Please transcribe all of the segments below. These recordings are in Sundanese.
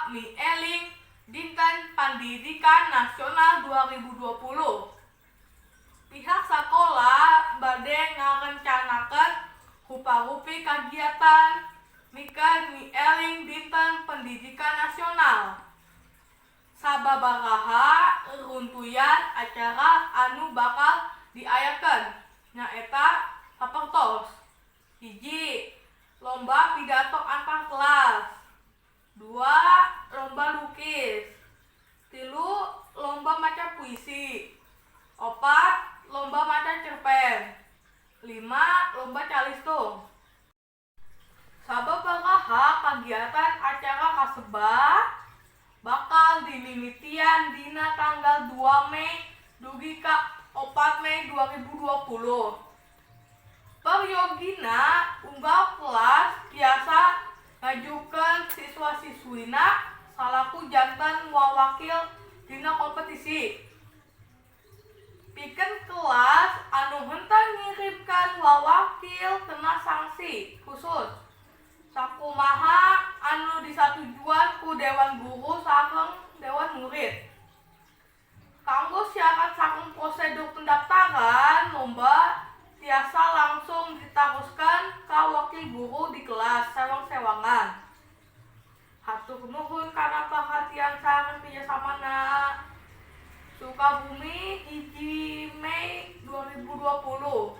Mieling Dinten Pandidikan Nasional 2020. Pihak sakola bade ngarencanakeun rupa-rupi kagiatan mikeun mieling Dinten Pendidikan Nasional. Sababaraha runtuyan acara anu bakal diayakeun nyaeta sapertos: 1. Lomba pidato antar kelas, 2. Lomba lukis, 3. Lomba maca puisi, 4. Lomba maca cerpen, 5. Lomba calistung. Sababaraha kagiatan acara kasebat bakal dimimitian dina tanggal 2 Mei dugi ka 4 Mei 2020. Peryogina unggal kelas tiasa ngajukeun siswa-siswina salaku janten wawakil dina kompetisi. Pikeun kelas anu henteu ngirimkeun wawakil kena sanksi khusus sakumaha anu disatujuan ku dewan guru sareng dewan murid. Kanggo syarat sareng prosedur pendaftaran lomba tiasa langsung ditaroskeun ka wakil guru di kelas sewang-sewangan. Hatur nuhun kana perhatian sareng kerjasamana. Sukabumi, 1 Mei 2020.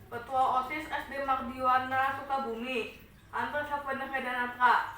Ketua OSIS SD Mardiwana Sukabumi, Anton Safana Fedanatra.